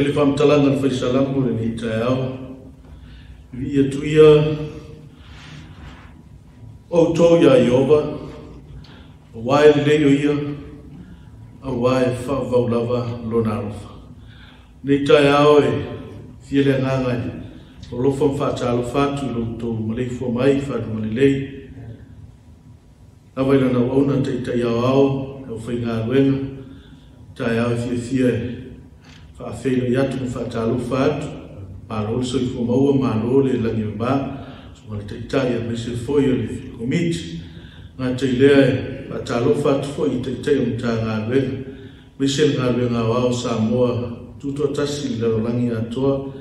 Fai le faamatalaga a le Fai Salamo i lenei taeao, Viia atu ia outou iā Ieova, aua e lelei o ia, aua e faavavau lava lona alofa. Lenei taeao e fia le agaga e alofa ma faatalofa atu i lo outou maleifua mai i faluga lelei, lava i lana auauna taitai aoao, le aufaigaluega, taeao e fiafia e faafeiloai atu ma faatalofa atu, malo le soifua maua, malo le lagi e mama, susuga i le Taitai aemaise foi o le Komiti. Gata i lea e faatalofa atu foi i Taitai o Matagaluega, aemaise le galuega aoao o Samoa tutoatasi i le lalolagi atoa,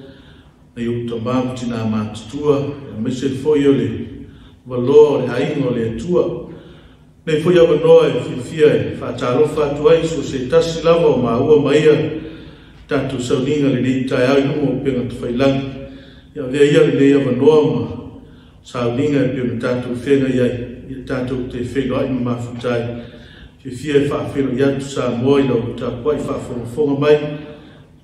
nai ou tama ma tina matutua, aemaise foi o le avaloa o le aiga o le Atua. Lenei foi avanoa e fiafia e faatalofa atu ai so o se tasi lava o maua ma ia tatou sauniga i lenei taeao i luga o upega tafailagi. Ia avea ia lenei avanoa ma sauniga e pei ona tatou feagai ai, ia tatou te feiloai ma mafuta ai. Fiafia e faafeiloai atu Samoa i lau tapuai faafogafoga mai,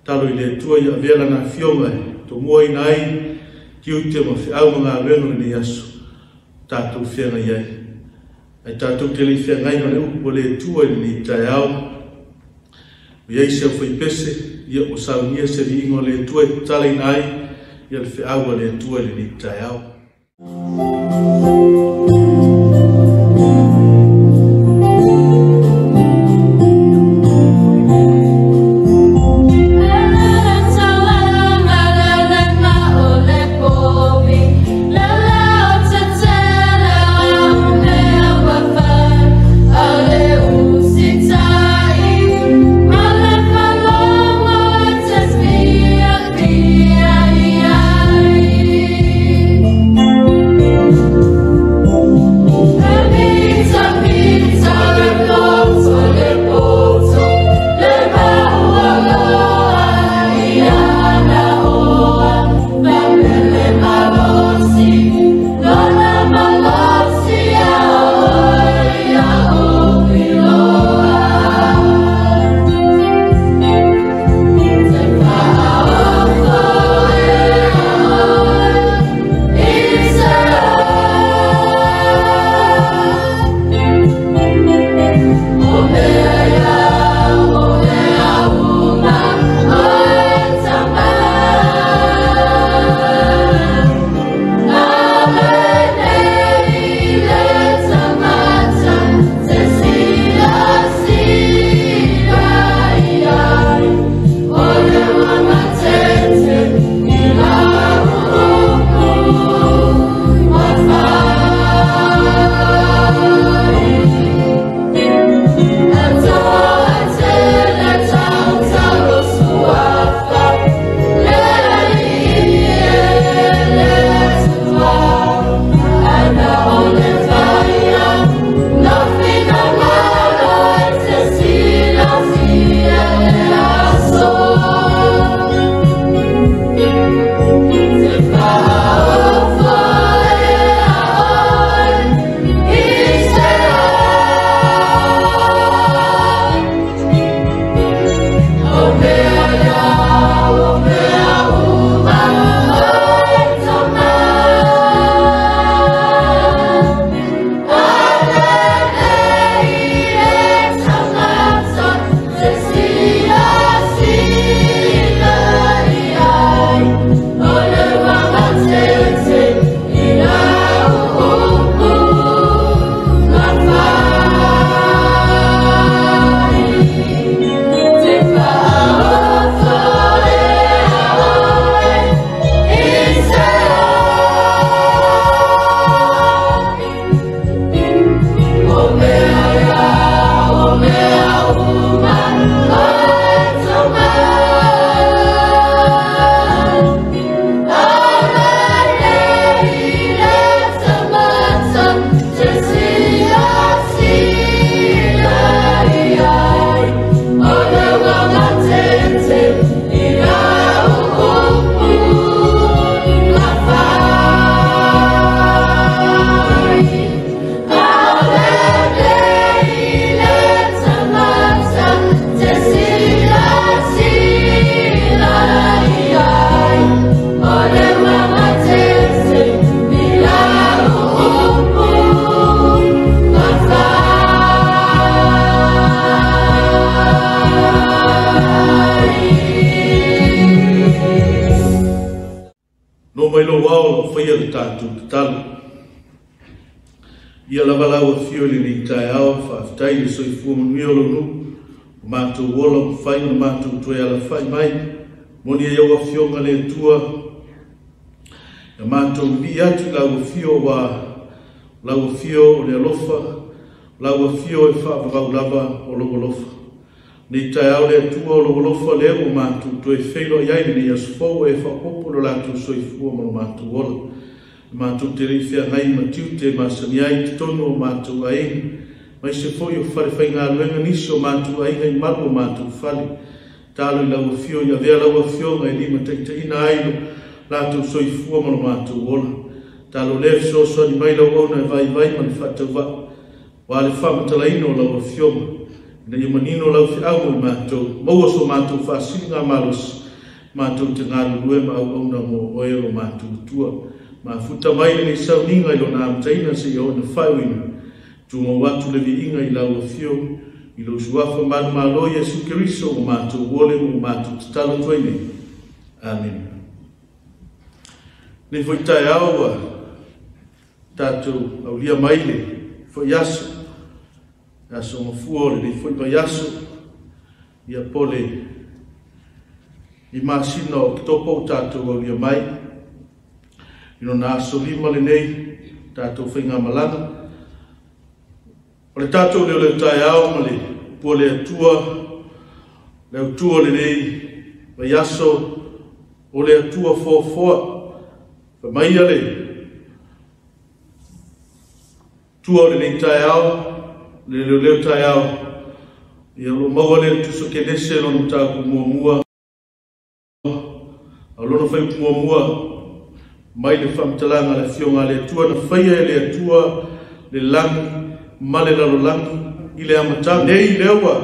tatalo i le Atua ia avea Lana Afioga e tomuaina ai tiute ma feau ma galuega o lenei aso tatou feagai ai. Ae tatou te le i feagai ma le upu a le Atua i lenei taeao, ua i ai se aufaipese, ia ua saunia se viiga o le Atua e tatalaina ai ia le feau a le Atua i lenei taeao. le tatou tatalo. Ia lava lau afio i lenei taeao, faafetai i le soifua manuia o lou nuu, o matou ola ua mafai ona matou toe alafai mai, moni ai au afioga le Atua, ia matou vivii atu i lau afio, ua lau afio o le alofa, lau afio e faavavau lava o lou alofa. Nei taeao le Atua o lou alofa lea ua matou toe feiloai ai lenei aso fou e faaopoopo lo latou soifua ma lo matou ola. Matou te le i feagai ma tiute masani ai i totonu o matou aiga, aemaise foi o falefaigaluega nisi o matou aiga i malu o matou fale. Talo i lau afio i avea lau afioga e limataitaiina ai lo latou soifua ma lo matou ola. Talo lea fesoasoani mai lau auauna e vaivai ma le faatauvaa, ua le faamatalaina o lau afioga, ina ia manino lau feau mo i matou, maua so matou faasiligamalosi, matou te galulue ma auauna mo oe lo matou Atua. Mafuta mai lenei sauniga i lona amataina seia oo ina faaiuina, tumau atu le viiga i lau afio, i lou suafa manumalo Iesu Keriso ua matou ole ma ua matou tatalo atu ai nei. Amene. Nei foi taeao ua tatou aulia mai le foi aso, le aso mafua o lenei foi vaiaso, ia po le i masina o Oketopa ua tatou aulia mai. I lona aso 5 lenei, tatou faigamalaga. O le tatou leoleo taeao ma le pua le Atua, le autua o lenei vaiaso, o le Atua foafoa. Fai mai ia le tua o lenei taeao, le leoleo taeao, ia o lo maua le Tusi o Kenese lona mataupu muamua, o lona fuaiupu muamua, mai le faamatalaga a le afioga a le Atua, na faia e le Atua le lagi ma le lalolagi i le amataga. Nei lea ua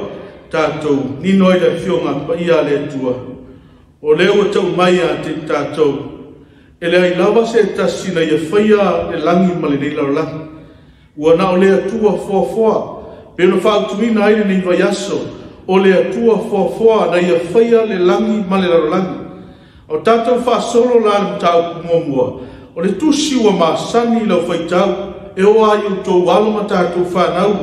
tatou nino ai le afioga paia a le Atua, o lea ua tau mai ia te tatou, e leai lava se tasi na ia faia le lagi ma lenei lalolagi. Ua na o le Atua foafoa, pe ona faautuina ai lenei vaiaso, o le Atua foafoa na ia faia le lagi ma le lalolagi. O tatou faasolo la le mataupu muamua, o le tusi ua masani i lau faitau, e oo lava i outou alo ma tatou fanau,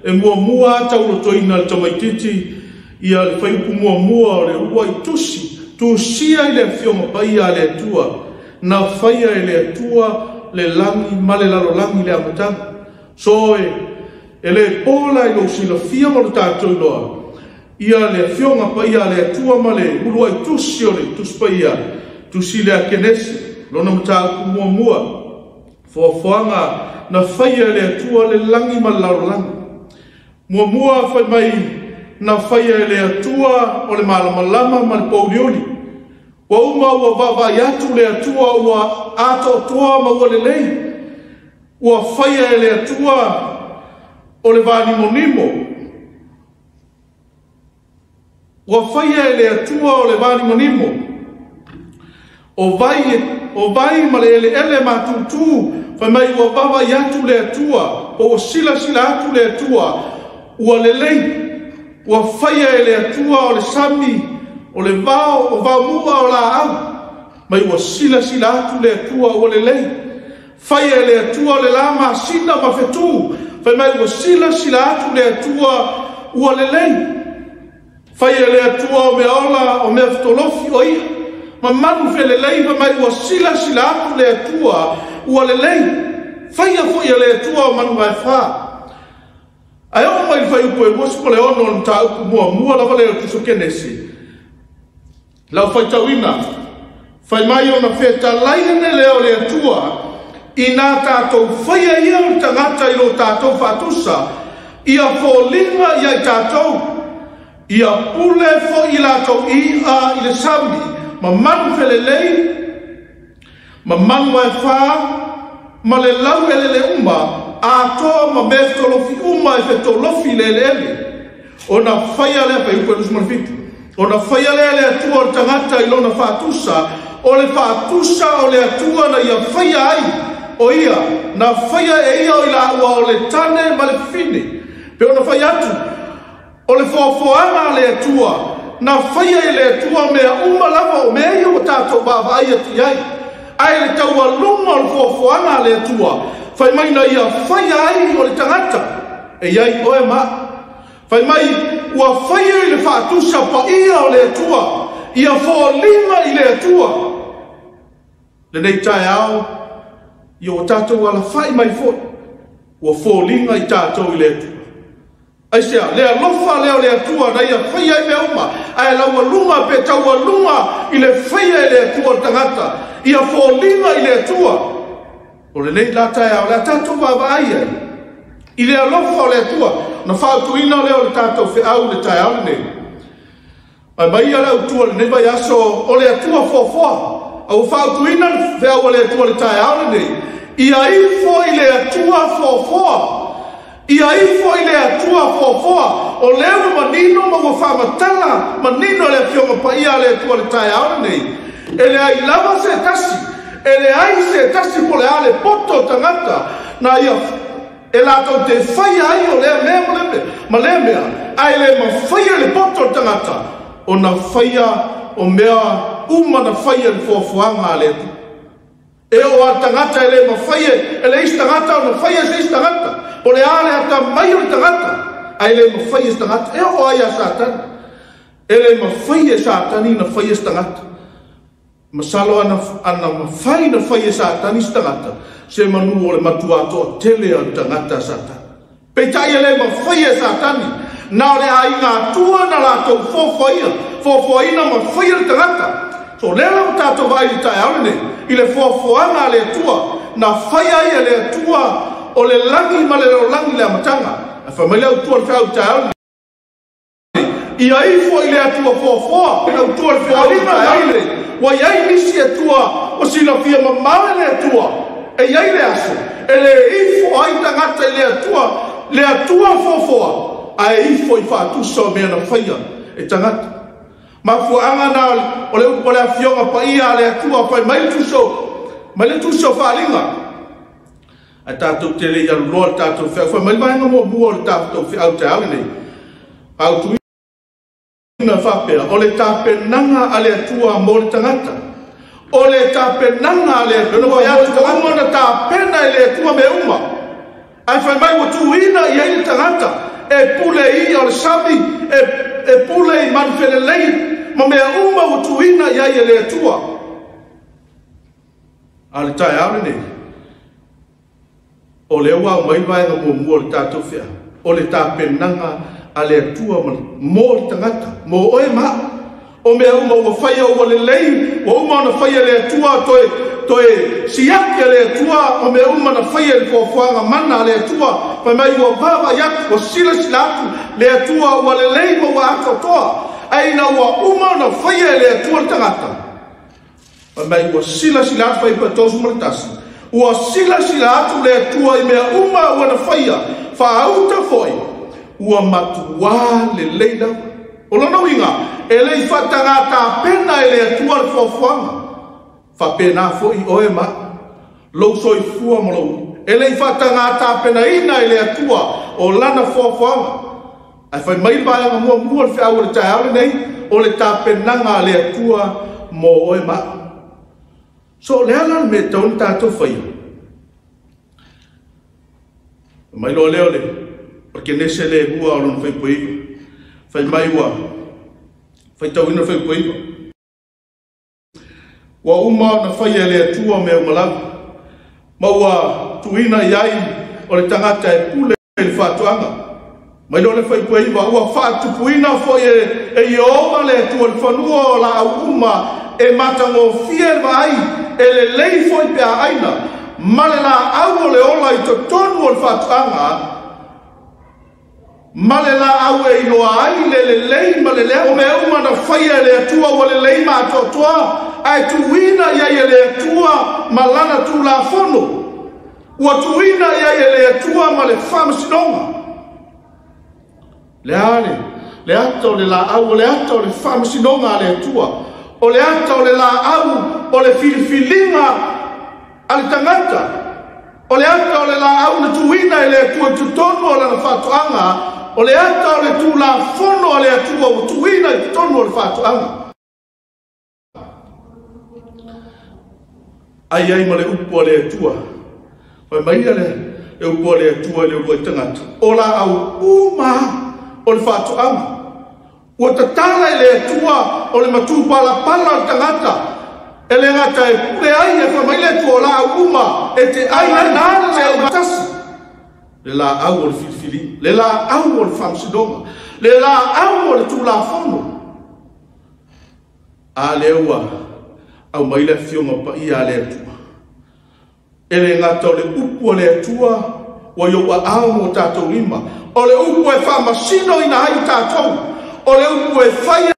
e muamua lava taulotoina le tamaitiiti ia le fuaiupu muamua o le uluai tusi, tusia i le afioga paia a le Atua, na faia e le Atua le lagi ma le lalolagi le amataga. So e le po la i lou silafia ma lo tatou iloa, ia le afioga paia a le Atua ma le uluai tusi o le tusi paia, tusi le a Kenese, lona mataupu muamua, foafoaga na faia e le Atua le lagi ma le lalolagi. Muamua fai mai na faia e le Atua o le malamalama ma le pouliuli. Ua uma ua vaavaai atu le Atua ua atoatoa ma ua lelei. Ua faia e le Atua o le vanimonimo. Ua faia e le Atua o le vanimonimo. O vai ma le eleele matutu, fai mai ua vaavaai atu le Atua, po ua silasila atu le Atua, ua lelei. Ua faia e le Atua o le sami, o le vao, o vaomua o laau, mai ua silasila atu le Atua ua lelei. Faia e le Atua o le la masina ma fetu, fai mai ua silasila atu le Atua ua lelei. Faia e le Atua o mea ola, o mea fetolofi o ia, ma manu felelei, fai mai ua silasila atu le Atua ua lelei. Faia foi e le Atua o manu vaefa. Ae oo mai le fuaiupu e 26 o le mataupu muamua lava lea o Tusi o Kenese. Lau faitauina, fai mai ona fetalai ane lea o le Atua, ina tatou faia ia o le tagata i lo tatou faatusa, ia foliga ia i tatou, ia pule foi i latou i'a i le sami, ma manu felelei, ma manu vaefa, ma le lau elele uma, atoa ma mea fetolofi uma e fetolofi le eleele. Ona faia lea, fuaiupu e 27, ona faia lea le Atua o le tagata i lona faatusa, o le faatusa o le Atua na ia faia ai, o ia, na faia e ia o i laua o le tane ma le fafine. Pe ona fai atu, o le foafoaga a le Atua, na faia e le Atua mea uma lava o mea ia ua tatou vaavaai atu i ai. Ae le taualuga o le fuafuaga a le Atua, fai mai na ia faia ai o le tagata, e iai oe ma. Fai mai ua faia i le faatusa paia o le Atua, ia foliga i le Atua. Lenei taeao, ia ua tatou alafai mai foi, ua foliga i tatou i le Atua. Aisea, le alofa lea o le Atua na ia faia ai mea uma, ae laualuga pe taualuga i le faia e le Atua o le tagata, ia foliga i le Atua. O lenei la taeao, le a tatou vaavaai ai i le alofa o le Atua, na fautuina lea o le tatou feau i le taeao lenei. Fai mai ia le autua lenei vaiaso o le Atua foafoa, a ua fautuina le feau o le Atua i le taeao lenei, ia ifo i le Atua foafoa. Ia ifo i le Atua foafoa, o lea ua manino ma ua faamatala manino le Afioga Paia a le Atua i le taeao lenei. E leai lava se tasi, e leai se tasi po le a le poto o tagata na ia e latou te faia ai o lea mea ma lea mea, ae le mafaia le poto o le tagata ona faia o mea uma na faia le foafoaga a le Atua. E o a tagata e le mafaia, e le isi tagata ona faia se isi tagata. O le a le ata mai o le tagata, ae le mafaia se tagata. E o ai a Satani. E le mafaia Satani na faia se tagata. Masalo ana mafai na faia Satani se tagata, se manu o le matua toa tele a le tagata a Satani. Peitai e le mafaia Satani, na o le aiga atua na latou foafoaina, foafoaina ma faia le tagata. So lea la ua tatou vaai i le taeao lenei, i le foafoaga a le Atua, na faia ai e le Atua o le lagi ma le lalolagi le amataga. Ae fai mai le autua o le feau i le taeao lenei, ia ifo i le Atua foafoa, le autua o le feau i le taeao lenei, ua iai nisi Atua ua silafia mamao e le Atua, e iai le aso, e le ifo ai tagata i le Atua foafoa, ae ifo i faatusa o mea na faia e tagata. Mafuaaga na o le upu o le Afioga Paia a le Atua, fai mai le tusi o Faaaliga. Ae tatou te le i aluloa le tatou feau, fai mai le vaega muamua o le tatou feau taeao lenei. Fautuina faapea, o le tapenaga a le Atua mo le tagata. O le tapenaga a le Atua, ua uma ona tapena e le Atua mea uma. Ae fai mai ua tuuina i ai le tagata, e pule i o le sami, e pule i manufelelei, ma mea uma ua tuuina i ai e le Atua. A le taeao lenei, o lea ua aumai le vaega muamua o le tatou feau, o le tapenaga a le Atua mo le tagata, mo oe ma au. O mea uma ua faia ua lelei, ua uma ona faia e le Atua, toe siaki e le Atua, o mea uma na faia e le foafoaga mana a le Atua. Fai mai ua vaavaai atu, ua silasila atu le Atua ua lelei ma ua atoatoa. Ae ina ua uma ona faia e le Atua le tagata, fai mai ua silasila atu, fai 31, ua silasila atu le Atua i mea uma ua na faia, faauta foi, ua matuā lelei lava. O lona uiga, e le i faataga tapena e le Atua le foafoaga. Faapena foi oe ma lou soifua ma lou. E le i faataga tapenaina e le Atua o lana foafoaga. Ae fai mai le vaega muamua o le feau o le taeao lenei, o le tapenaga a le Atua mo oe ma au. So o le ala le mea e tatau ona tatou faia. Mai loa lea o le Kenese le lua o lona faipua iva. Fai mai ua faitauina le faipua iva. Ua uma ona faia e le Atua mea uma lava, ma ua tuuina i ai o le tagata e pule i le faatoaga. Mai loa le faipua iva, ua faatupuina foi e Ieova le Atua le fanua o laau uma e matagofie le vaai, e lelei foi pe a aina, ma le laau o le ola i totonu o le faatoaga, ma le laau e iloa ai le lelei ma le leaga. O mea uma na faia e le Atua ua lelei ma atoatoa, ae tuuina i ai e le Atua ma lana Tulafono. Ua tuuina i ai e le Atua ma le faamasinoga. Le a le ata o le laau, o le ata o le faamasinoga a le Atua, o le ata o le laau o le filifiliga a le tagata, o le ata o le laau na tuuina e le Atua i totonu o lana faatoaga, o le ata o le Tulafono a le Atua ua tuuina i totonu o le faatoaga. Ai ai ma le upu a le Atua. Fai mai ia le upu a le Atua i le uluai tagata, o laau uma o le faatoaga. Ua tatala i le Atua o le matupalapala o le tagata, e le gata e pule ai, e fai mai le Atua o laau uma e te ai ai na le tasi. Le laau o le filifili, le laau o le faamasinoga, le laau o le Tulafono. A lea ua au mai le afioga paia a le Atua. E le gata o le upu a le Atua ua i ou aao mo tatou lima. O le upu e faamasino ina ai tatou. O le upu e fai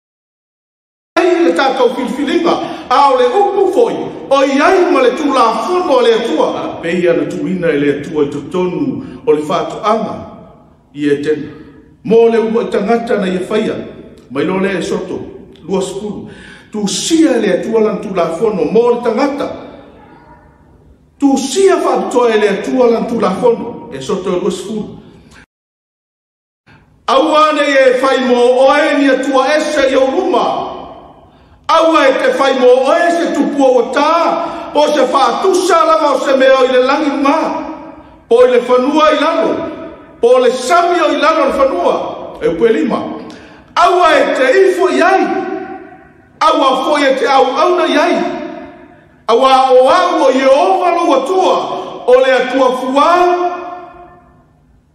ai le tatou filifiliga. A o le upu foi o i ai ma le Tulafono a le Atua. A pei ona tuuina e le Atua i totonu o le faatoaga i Etena. Mo le uluai tagata na ia faia. Mai loa lea Esoto 20. Tusia e le Atua lana Tulafono mo le tagata. Tusia faapitoa e le Atua lana Tulafono. Esoto 20. Aua nei e fai mo oe ni Atua ese i ou luma. Aua e te fai mo oe se tupua ua tā, po se faatusa lava o se mea o i le lagi luga, po i le fanua i lalo, po le sami o i lalo o le fanua. E upu e 5. Aua e te ifo i ai, aua foi e te auauna i ai. Aua o au o Ieova lou Atua, o le Atua fuā,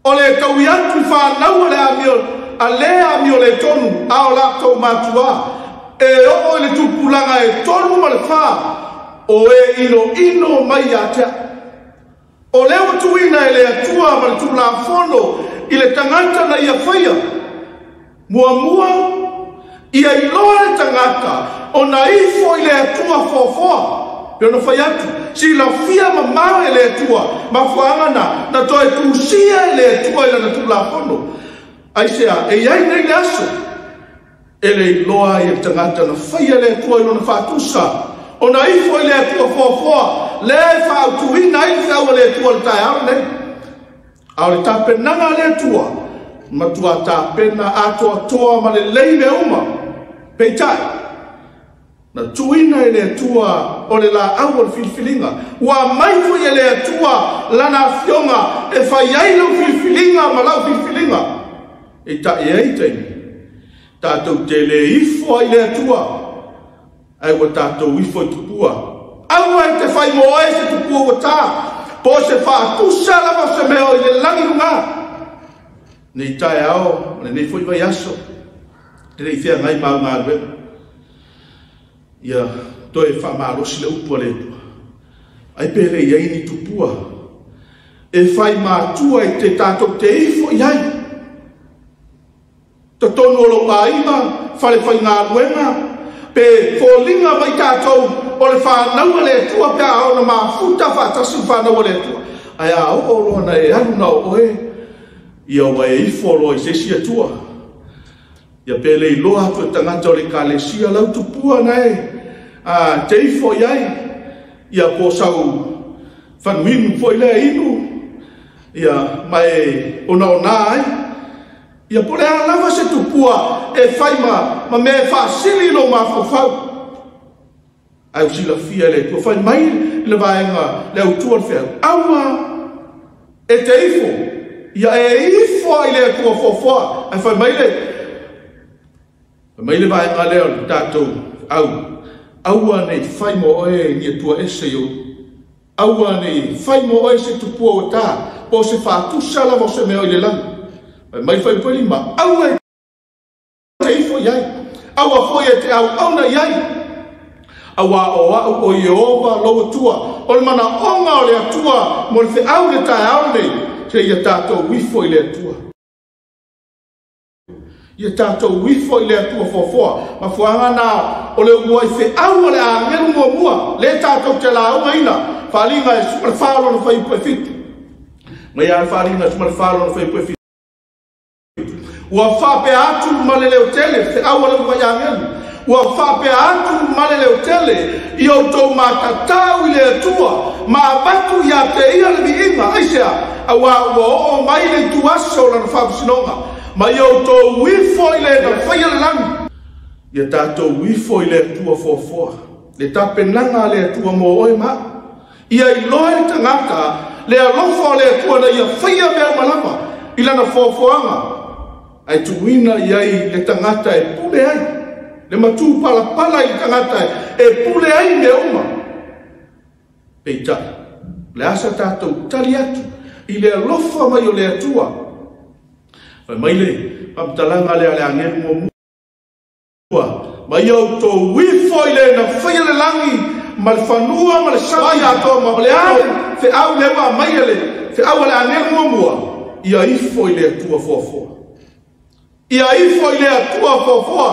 o le taui atu i whānaua le amio, a le amio le tonu, a o latou matua, e oo i le tupulaga e 3 ma le 4, o e ino ino mai ia te au. O lea ua tuuina e le Atua ma le Tulafono i le tagata na ia faia. Muamua, ia iloa le tagata o na ifo i le Atua foafoa. Pe ona fai atu, silafia mamao e le Atua, mafuaaga na toe tusia e le Atua i lana Tulafono. Aisea, e iai nei le aso, e le iloa ai e le tagata na faia le Atua i lona faatusa, o na ifo i le Atua foafoa, lea e faautuina ai le feau a le Atua le taeao lenei. A o le tapenaga a le Atua, matua tapena atoatoa ma lelei mea uma. Peitai, na tuuina e le Atua o le laau o le filifiliga. Ua mai foi e le Atua lana afioga e fai ai lau filifiliga ma lau filifiliga. E tai ai taimi, tatou te le ifo ai le Atua, ai ua tatou ifo i tupua. Aua e te fai mo oe se tupua ua tā, po se faatusa lava o se mea o i le lagi luga. Nei taeao, o lenei foi vaiaso, e le i feagai ma au galuega. Ia toe faamalosi le upu a le Atua. Ai pe le i ai ni tupua e fai matua i te tatou te ifo i ai. Totonu o lou aiga, fale faigaluega, pe foliga mai tatou o le whānaua le Atua pe a ona mafuta faatasi le whānaua le Atua. Ae a oo loa na e alu na o oe, ia ua e ifo loa i se isi Atua. Ia pe le iloa atu e tagata o le ekalesia lau tupua na e te ifo i ai. Ia po sau fanuinu foi lea inu, ia ma e onaona ai. Ia po le a lava se tupua e fai ma mea e faasili lou mafaufau. Ai o silafia le Atua fai mai le vaega le autua le feau. Aua e te ifo, ia e ifo ai le Atua foafoa. Ai fai mai le vaega lea o le tatou au. Aua nei fai mo oe ni Atua ese i ou. Aua nei fai mo oe se tupua o tā, po se faatusa lava o se mea o i le lagi. Fai mai fai pui lima, aua e te ifo i ai. Aua foi e te auauna i ai. Aua o au o Ieova lou Atua, o le manaoga o le Atua mo le feau le taeao lenei, se ia tatou ifo i le Atua. Ia tatou ifo i le Atua foafoa. Mafuaaga na o le uluai feau o le agelu muamua, le tatou te laugaina, faaaliga e 14 lona fuaiupu e 7. Mai a le faaaliga e 14 lona fuaiupu e 7. Ua faapea atu ma le leo tele, feau a le uluai agelu. Ua faapea atu ma le leo tele, i outou matatau i le Atua, ma avatu ia te ia le viiga. Aisea, aua ua oo mai le ituaso o lana faamasinoga, ma i outou ifo i le na faia le lagi. Ia tatou ifo i le Atua foafoa. Le tapenaga a le Atua mo oe ma. Ia iloa e le tagata le alofa o le Atua na ia faia mea uma lava i lana foafoaga, ae tuuina i ai le tagata e pule ai, le matupalapala i le tagata e pule ai mea uma. Peitai, o le a sa tatou tali atu i le alofa mai o le Atua? Fai mai le faamatalaga lea a le agelu muamua, ma ia outou ifo i le na faia le lagi ma le fanua ma le sami atoa ma le a le feau lea ua aumai e le feau a le agelu muamua, ia ifo i le Atua foafoa. Ia ifo i le Atua foafoa.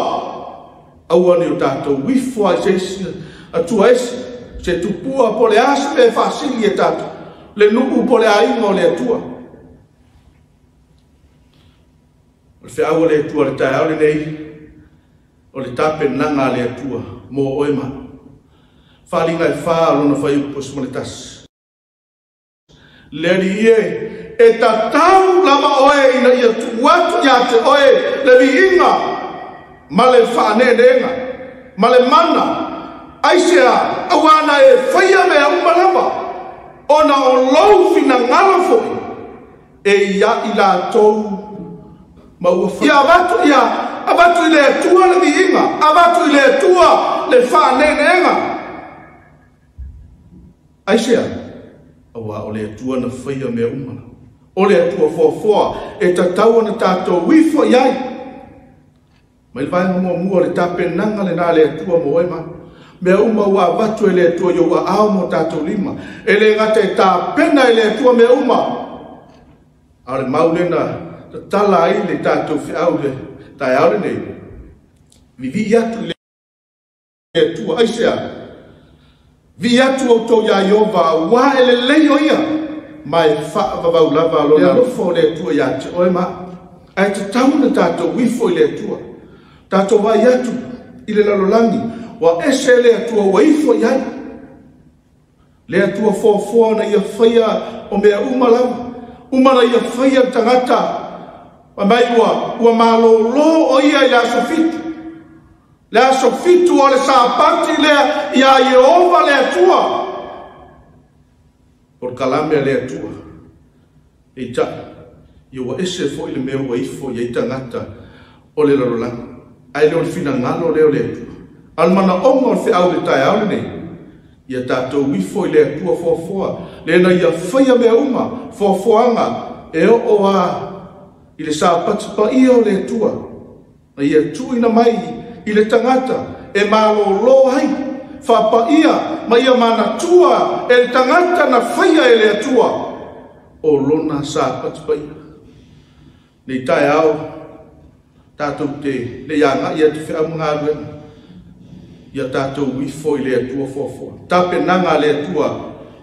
Aua ne i o tatou ifo ai se isi Atua ese, se tupua po o le a se mea e faasili e tatou, le nuu po o le aiga o le Atua. O le feau a le Atua i le taeao lenei, o le tapenaga a le Atua mo oe ma au. Faaaliga e 4 o lona fuaiupu 11. Le Alii e, e tatau lava oe ina ia tuu atu ia te oe le viiga ma le faaneeneega ma le mana, aisea, auā na e faia mea uma lava, ona o lou finagalo foi e ia i latou ma ua faia. Ia avatu, ia avatu i le Atua le viiga, avatu i le Atua le faaneeneega. Aisea, auā o le Atua na faia mea uma lava. O le Atua foafoa e tatau ona tatou ifo i ai. Mai le vaega muamua o le tapenaga lena a le Atua mo oe ma au. Mea uma ua avatu e le Atua i ou aao ma o tatou lima. E le gata e tapena e le Atua mea uma, a o le mau lena tatala ai le tatou feau i le taeao lenei. Vivii atu i le Atua. Aisea, vii atu outou iā Ieova, auā e lelei o ia, ma e faavavau lava lona alofa o le Atua iā te oe ma au. Ae tatau ona tatou ifo i le Atua. Tatou vaai atu i le lalolagi, ua ese le Atua ua ifo i ai. Le Atua foafoa na ia faia o mea uma lava, uma na ia faia le tagata, fai mai ua malōlō o ia i le aso 7. Le aso 7 o le Sapati lea iā Ieova le Atua. O le kalame a le Atua. Peitai, ia ua ese foi le mea ua ifo i ai tagata o le lalolagi. Ae le o le finagalo lea o le Atua. A o le manaoga o le feau i le taeao lenei, ia tatou ifo i le Atua foafoa, lena ia faia mea uma, foafoaga e oo a i le Sapati paia o le Atua, na ia tuuina mai i le tagata e malōlō ai, faapaia ma ia manatua e le tagata na faia e le Atua o lona Sapati paia. Nei taeao, tatou te le i agai atu feau ma galuega, ia tatou ifo i le Atua foafoa. Tapenaga a le Atua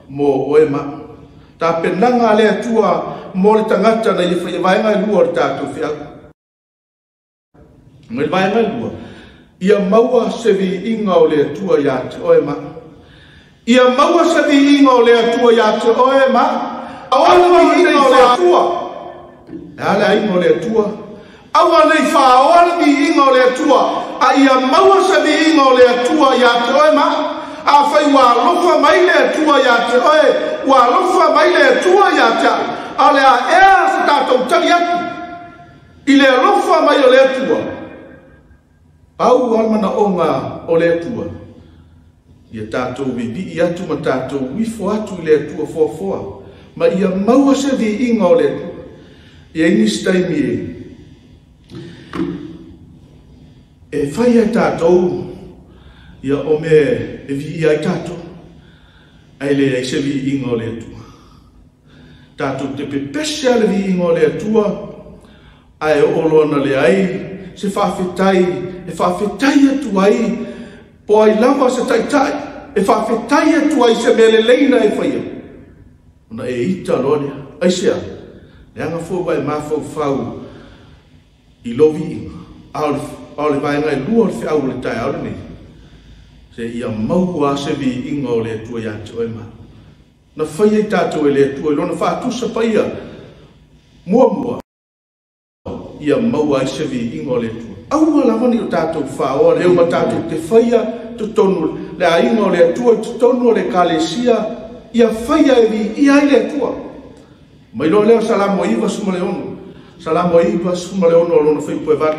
mo oe ma au. Tapenaga a le Atua mo le tagata na ia faia vaega e 2 o le tatou feau. Mai le vaega e 2, ia maua se viiga o le Atua ia te oe ma au. Ia maua se viiga o le Atua ia te oe ma au. Aua le viiga o le Atua. E a le aiga o le Atua? Aua nei faaoa le viiga o le Atua, a ia maua se viiga o le Atua ia te oe ma au. Afai ua alofa mai le Atua ia te oe, ua alofa mai le Atua ia te au, a o le a ea se tatou tali atu i le alofa mai o le Atua? Pau lava le manaoga o le Atua, ia tatou vivii atu ma tatou ifo atu i le Atua foafoa, ma ia maua se viiga o le Atua. E i ai nisi taimi e fai ai tatou ia o mea e viia ai tatou, ae leai se viiga o le Atua. Tatou te pepese a le viiga o le Atua, ae oo loa na leai se faafetai e faafetai atu ai, po ai lava se taitai e faafetai atu ai se mea lelei na e faia, ona e ita loa lea. Aisea, leaga foi ua e mafaufau i lou viiga, a o le vaega e 2 o le feau o le taeao lenei, se ia maua se viiga o le Atua ia te oe ma au. Na faia i tatou e le Atua i lona faatusa paia muamua, ia maua ai se viiga o le Atua. Aua lava ne i o tatou faaoa lea uma tatou te faia totonu le aiga o le Atua i totonu o le Ekalesia, Ia faia e viia ai le Atua. Mai loa lea o Salamo 96, Salamo 96 o lona fuaiupu e 8.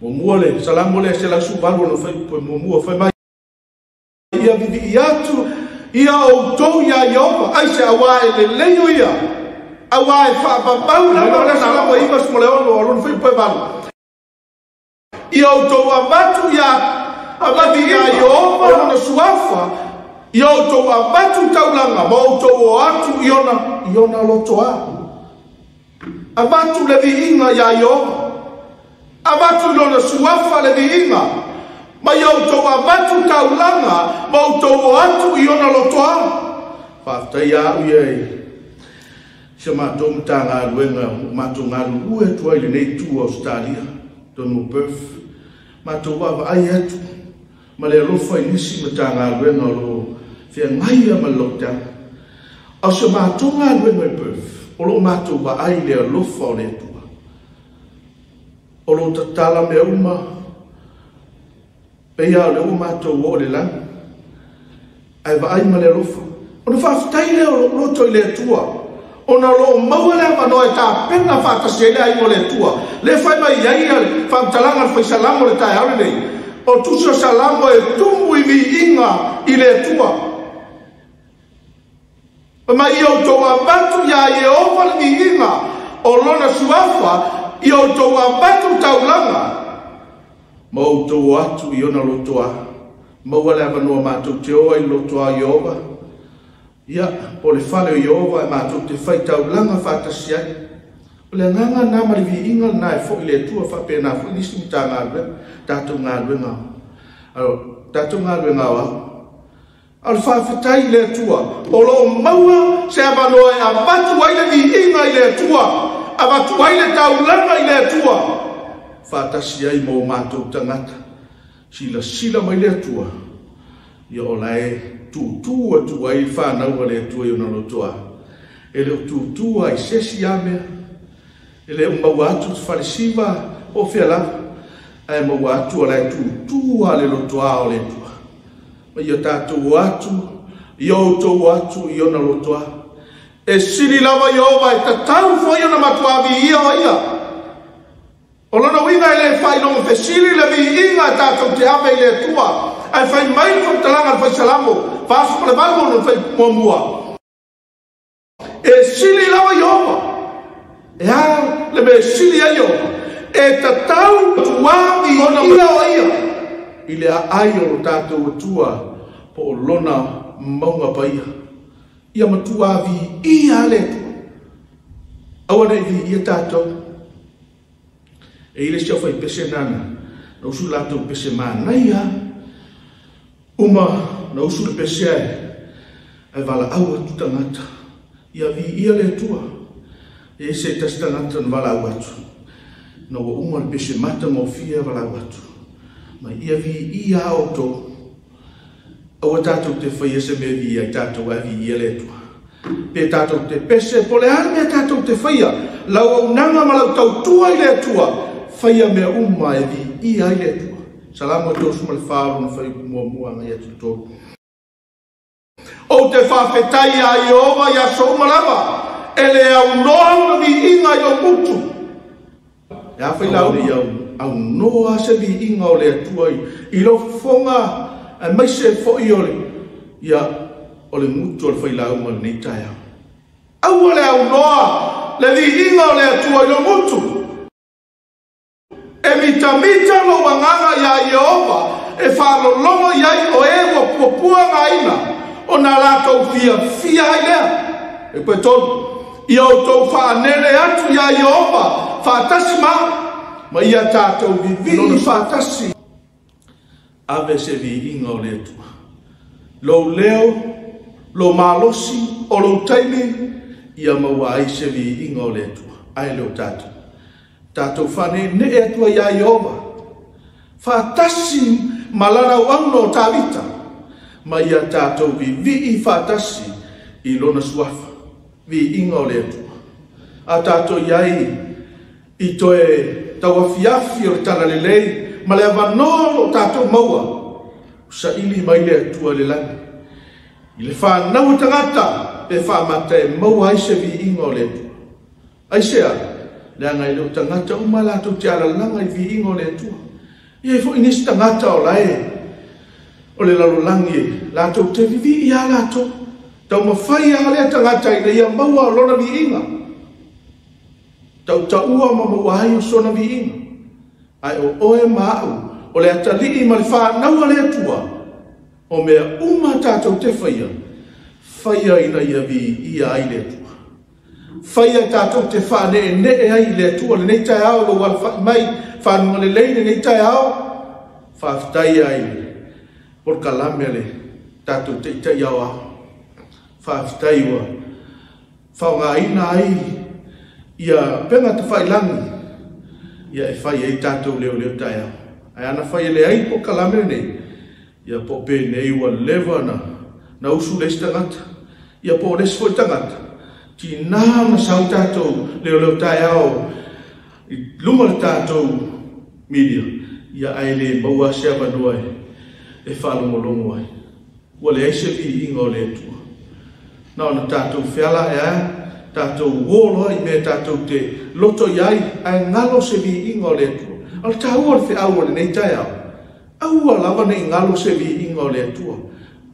Muamua le Salamo lea 118 lona fuaiupu e muamua, fai mai, ia vivii atu ia outou iā Ieova, aise auā e lelei o ia, auā e faavavau lava lona Salamo 96 o lona fuaiupu e 8. Ia outou avatu ia avatu iā Ieova lona suafa, ia outou avatu taulaga ma outou o atu i ona lotoa. Avatu le viiga iā Ieova, avatu i lona suafa le viiga, ma ia outou avatu taulaga ma outou o atu i ona lotoa. Faafetai au ia i si a matou Matagaluega o matou galulue atu ai lenei itu Ausetalia, tonu o Perth. Matou vaavaai atu ma le alofa i nisi Matagaluega o lo o feagai ma le lockdown. A o se matou galuega i Perth, o lo o matou vaai i le alofa o le Atua. O lo o tatala mea uma, peia o le ua matou oo i le lagi, ae vaai ma le alofa. Ona faafetai lea o lou loto i le Atua, ona o lo o maua le avanoa e tapena faatasi ai le aiga o le Atua. Le fai mai ai le faamatalaga a le Fai Salamo le taeao lenei, o tusi o Salamo e tumu i viiga i le Atua. Ma ia outou avatu iā Ieova le viiga o lona suafa, ia outou avatu taulaga ma outou o atu i ona lotoa. Maua le avanoa matou te o ai i le lotoa o Ieova, ia, po o le fale o Ieova e matou te fai taulaga faatasi ai. O le agaga lena ma le viiga lena e foi le Atua, faapena foi nisi Matagaluega, tatou galuega, tatou galuega aoao. A o le faafetai i le Atua, o lo o maua se avanoa e avatu ai le viiga i le Atua, avatu ai le taulaga i le Atua, faatasi ai ma o matou tagata. Silasila mai le Atua, ia o la e tutu atu ai whanau a le Atua i ona lotoa. E le o tutu ai se isi a mea, e le o maua atu te falesiva o fea lava, ae maua atu o la e tutu a le lotoa o le Atua. Ma ia tatou atu, ia outou atu i ona lotoa. E sili lava Ieova e tatau foi ona matua viia o ia. O lona uiga e le faailoga fesili le viiga e tatou te ave i le Atua. Ae fai mai le faamatalaga a le Fai Salamo, 48 ona fai muamua. E sili lava Ieova. E a le mea sili ai Ieova. E tatau matua viia o ia. I le aai o lo tatou Atua po o lona mauga paia. Ia matua viia le Atua. Aua nei viia tatou. E ile si au fai pese nana, na usu latou pese manaia. Uma na usu le pese ai, ai valaau atu tagata. Ia viia le Atua. E se tasi tagata na valaau atu. Na ua uma le pese mata ngofia valaau atu. Ma ia viia a outou. Aua tatou te faia se mea viia ai tatou ai viia le Atua. Pe tatou te pese, po le a le mea tatou te faia, lau aunaga ma lau tautua i le Atua, faia mea uma e viia ai le Atua. Salamo 34 lona fuaiupu muamua agai atu i tolu. Ou te faafetai iā Ieova i aso uma lava, e le aunoa ona viiga i lou gutu. E a fai lau ia aunoa se viiga o le Atua i lou fofoga, aemaise foi o le ia o le gutu o le failauga o lenei taeao. Aua le aunoa le viiga o le Atua i lou gutu. E mitamita lou agaga iā Ieova e faalologo i ai o e ua puapuagaina ona latou fiafia ai lea. E koe tolu, ia outou faanele atu iā Ieova faatasi ma ia tatou vivii faatasi. Ave se viiga o le Atua. Lou leo, lou malosi, o lou taimi, ia maua ai se viiga o le Atua. Ae le o tatou. Tatou faaneenee atua iā Ieova, faatasi ma lana auauna o Tavita, ma ia tatou vivii faatasi i lona suafa, viiga o le Atua. A tatou i ai i toe tauafiafi o le talalelei ma le avanoa o lo o tatou maua, saili mai le Atua i le lagi. I le whanau tagata pe whaamata e maua ai se viiga o le Atua. Aisea, leaga e le o tagata uma latou te alalaga i viiga o le Atua. Ia e foʻi nisi tagata o lae o le lalolagi latou te vivii a latou. Taumafai a lea tagata ina ia maua lona viiga. Tautaua ma maua ai o sona viiga. Ae o oe ma a'u o le atalii ma le fanau a le Atua. O mea uma tatou te faia, faia ina ia viia ai le Atua. Faia tatou te faaneenee ai i le Atua lenei taeao lou alafai mai fanuga lelei lenei taeao. Faafetai ai polokalame le tatou taitai aoao. Faafetai ua faaaogaina ai ia upega tafailagi ia e fai ai tatou leoleo taeao. Ae ana fai e leai polokalame lenei, ia po o penei ua leva na usu le isi tagata, ia po o le isi foi tagata, tina na sau tatou leoleo taeao i luma le tatou media, ia ae le maua se avanoa e faalogologo ai. Ua leai se viiga o le Atua. Na ona tatou feala e a, tatou uō loa i mea tatou te loto i ai, ae galo se viiga o le Atua. O le taua o le feau o lenei taeao, aua lava nei galo se viiga o le Atua.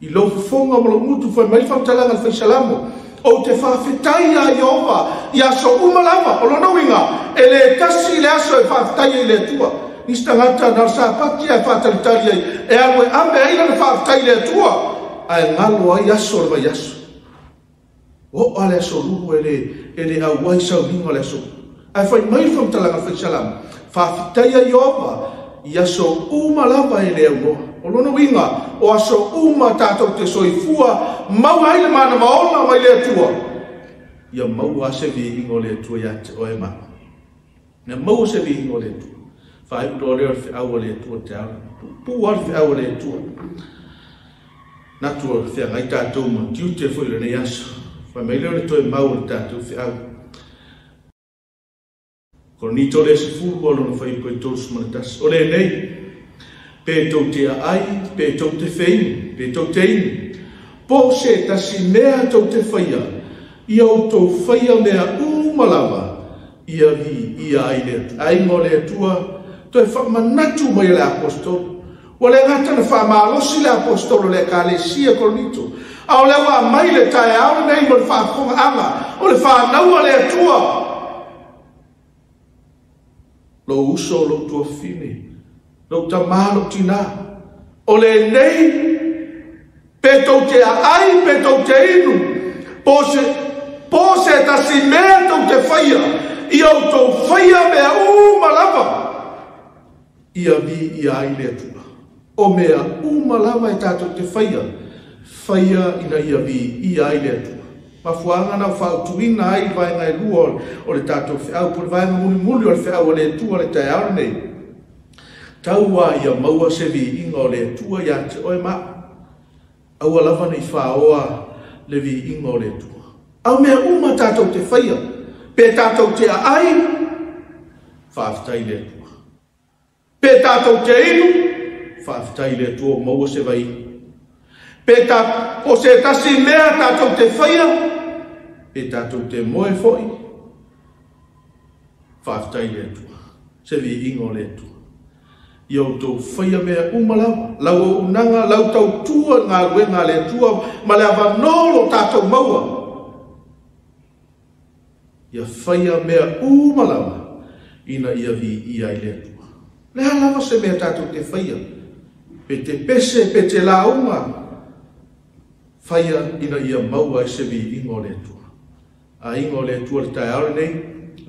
I lou fofoga ma lou gutu fai mai le faamatalaga a le Faisalamo, ou te faafetai ia Ieova i aso uma lava. O lona uiga, e le tasi le aso e faafetai ai i le Atua. Nisi tagata na o le Sapati ae faatalitali ai, e alu e ame ai lana faafetai i le Atua, ae galo ai aso o le vaiaso. Oo a le aso Lulu e le auai sauniga o le aso. Ae fai mai le faamatalaga a le Faisalamo, faafetai ia Ieova i aso uma lava e le aunoa. O lona uiga, o aso uma tatou te soifua, maua ai le manamaola mai le Atua. Ia maua se viiga o le Atua ia te oe ma. Ia maua se viiga o le Atua. Faaiu loa lea o le feau a le Atua te ala. Puupuu lava le feau a le Atua. Natu o feagai tatou ma tiute foi i lenei aso. Fai mai lea o le toe mau o le tatou feau. Korinito le 10 o lona fuaiupu e 31. O lenei, pe tou te aai, pe tou te feinu, pe tou te inu, po o se tasi mea tou te faia, ia outou faia mea uma lava, ia viia ai le Atua. Aiga o le Atua, toe faamanatu mai e le apostolo. Ua le gata na faamalosi le apostolo le Ekalesia Korinito, a o lea ua aumai le taeao lenei mo le faafofogaaga o le fanau a le Atua. Lou uso, lou tuafafine, lou tamā, lou tinā, o lenei, pe tou te aai, pe tou te inu, po o se tasi mea tou te faia, ia outou faia mea uma lava, ia viia ai le Atua. O mea uma lava e tatou te faia, faia ina ia viia ai le Atua. Mafuaaga na faautuina ai vaega e lua o le tatou feau, po o le vaega mulimuli o le feau a le Atua le taeao lenei. Taua ia maua se viiga o le Atua ia te oe ma. Aua lava nei faoa le viiga o le Atua. A o mea uma tatou te faia, pe tatou te aai, faafetai le Atua. Pe tatou te inu, faafetai le Atua o maua se vai. Pe o se tasi mea tatou te faia, pe tatou te moe foi, faafetai le Atua. Se viiga o le Atua. Ia outou faia mea uma lava, lau auaunaga, lau tautua galuega a le Atua, ma le avanoa o lo tatou maua. Ia faia mea uma lava, ina ia viia ai le Atua. Le a lava se mea tatou te faia, pe te pese, pe te lauga, faia ina ia maua ai se viiga o le Atua. Aiga o le Atua le taeao lenei,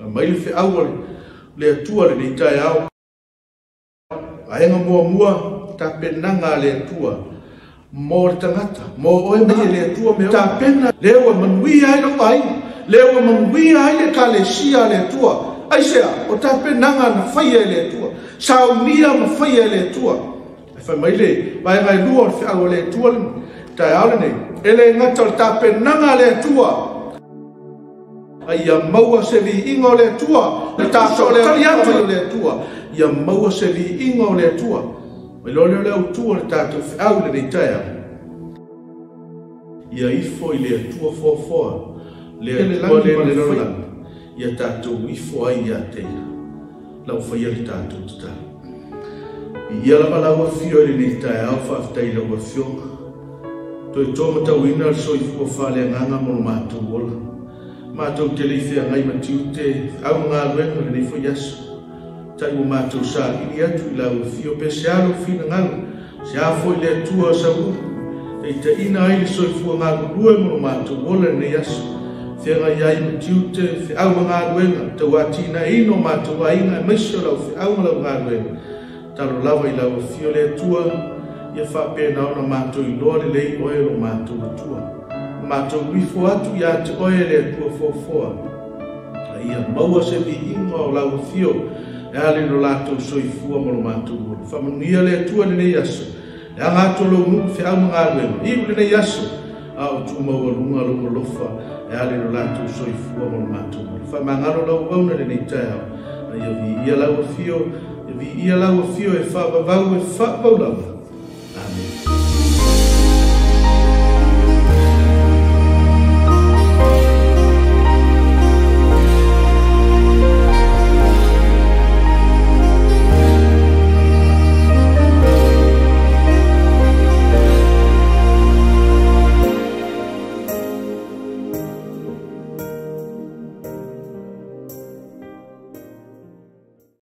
mai le feau o le Atua lenei taeao. Vaega muamua, tapenaga a le Atua mo le tagata, mo oe mai e le Atua mea tapena, lea ua manuia ai lou aiga, lea ua manuia ai le Ekalesia a le Atua. Aisea, o tapenaga na faia e le Atua, saunia ma faia e le Atua. E fai mai le vaega e lua o le feau a le Atua lenei taeao lenei, e le gata o le tapenaga a le Atua, a ia maua se viiga o le Atua, le tatou tali atu o le Atua, ia maua se viiga o le Atua. Mai loa lea o le autu o le tatou feau lenei taeao. Ia ifo i le Atua foafoa, le Atua le ma le lalolagi, ia tatou ifo ai ia te Ia. Lau faia le tatou tatalo. Ia lava lau afio i lenei taeao, faafetai i lau afioga. Toe tōmatauina le soifua faaleagaga mo lo matou ola. Matou te le i feagai ma tiute, feau ma galuega lenei foi aso. Tai ua matou saili atu i lau afio pe se a lou finagalo, se a foi le Atua o sau upu, taitaiina ai le soifua galulue mo lo matou ola lenei aso. Feagai ai ma tiute, feau ma galuega, tauatinaeina o matou aiga aemaise o lau feau ma lau galuega. Talo lava i lau afio le Atua, ia faapena ona matou iloa lelei oe lo matou Atua. Matou ifo atu ia te oe le Atua foafoa. A ia maua se viiga o lau afio, e ala i lo latou soifua ma lo matou ola. Faamanuia le Atua lenei aso, e aga atu o lou nuu feau ma galuega, iu lenei aso, a o tu maualuga lou alofa, e ala i lo latou soifua ma lo matou ola. Faamagalo lau auauna lenei taeao, a ia viia lau afio, ia viia lau afio e faavavau e faavavau lava.